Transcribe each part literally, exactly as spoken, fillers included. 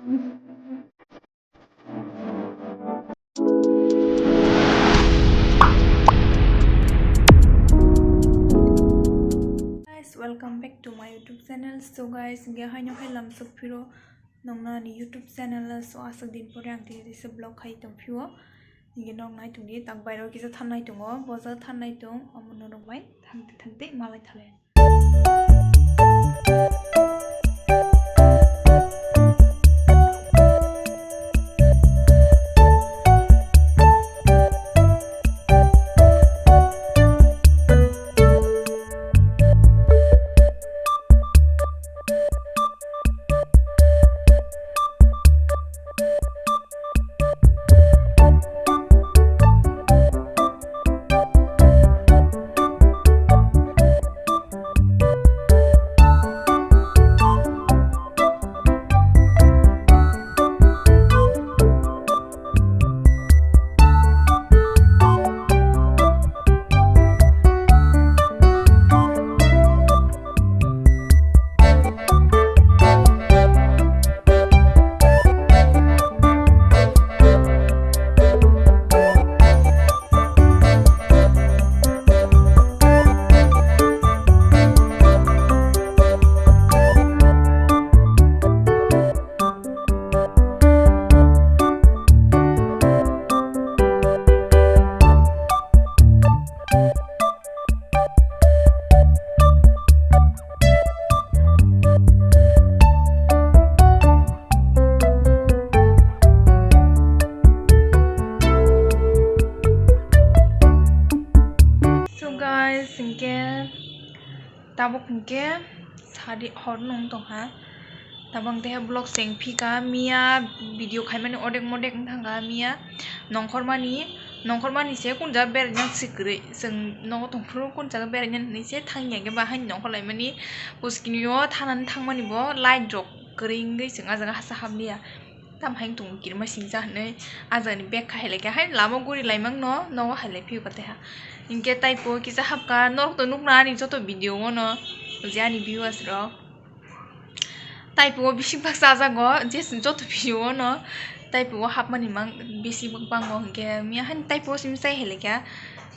Guys, welcome back to my YouTube channel. So guys, hingke haino hai lamsok phiro nongna ani YouTube channel o, so aswk din pore ang tini teisa vlog khai tong phio. Hingke nok nai tongdi, tak bairo kisa thanai tongo, boja thanai tong, omo norok bai thangte thangte malai thalai. So guys, hingke tabuk hingke sari hor nung tongha. Tabang teha vlog cheng phika, miya video khaimani odek modek wng thangkha, miya nongkhormani, nongkhormani se kun jaga beraina sikri, chwng nogo tongphuru kun jaga beraina hinwi se thangya, hwnkhe ba haino nongkhor laimani, puskini o thanani thangmani bo light rok kwrwi wngwi chwng ah jaga hasa habliya. Tam hai wng tongo kirima singcha hinwi ah jagani bag khai laikha, hai lama guri laimang no nogo hai lai phiyokha teha. Hinkhe taipo kisa hapkha, norok to nukna ani joto video o no, je ani viewers rok. Taipo bising baksa ajago, je joto video o no taipo hapmani mang bisi bango, hinkhe miya haino taipo simi chai hai laikha,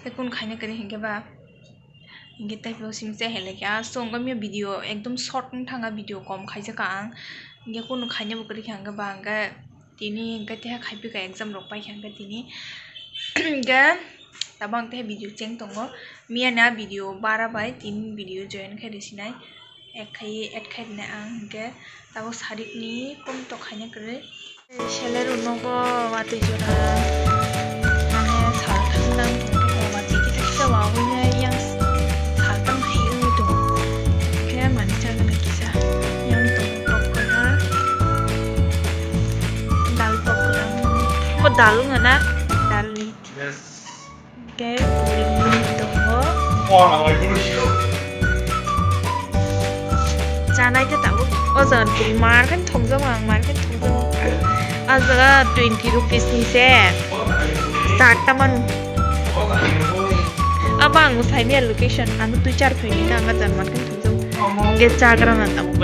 tei kun khaina kwrwi hinkhe ba, hinkhe taipo simi chai hai laikha. So, hinkhe miya video ekdom short wng thangkha, video kom khaijakha ang, hinkhe kunu khainabo kwrwi kha, hinkhe ba hinkhe tini hinkhe teha khaipikha exam rok paikha hinkhe tini, hinkhe tabang teha video cheng tongo, miya na video bara bai tini video join khai rwsinai. Add khai, add khai rwnai ang hinkhe tabuk sarikni kom tok khaina kwrwi. Selero nogo watwi jora mane saltham nang tongkha, watwi kisa kisa wawino yang saltham hai wngwi tongo. Khe mani chagani kisa yang tongo tok kwrwng, dal tok kwrwng. Mo dal wngna, dalni. Khe puri tongo. Chanai khe tabuk o jaga ni puri mar khe thokjago, ang mar khe thokjago. O jaga twenty rupees ni se charta manu. Abo ang sai maya location, ang twi char phaini na, ang o jaga mar khe thokjago. Hingke chagra na tabuk.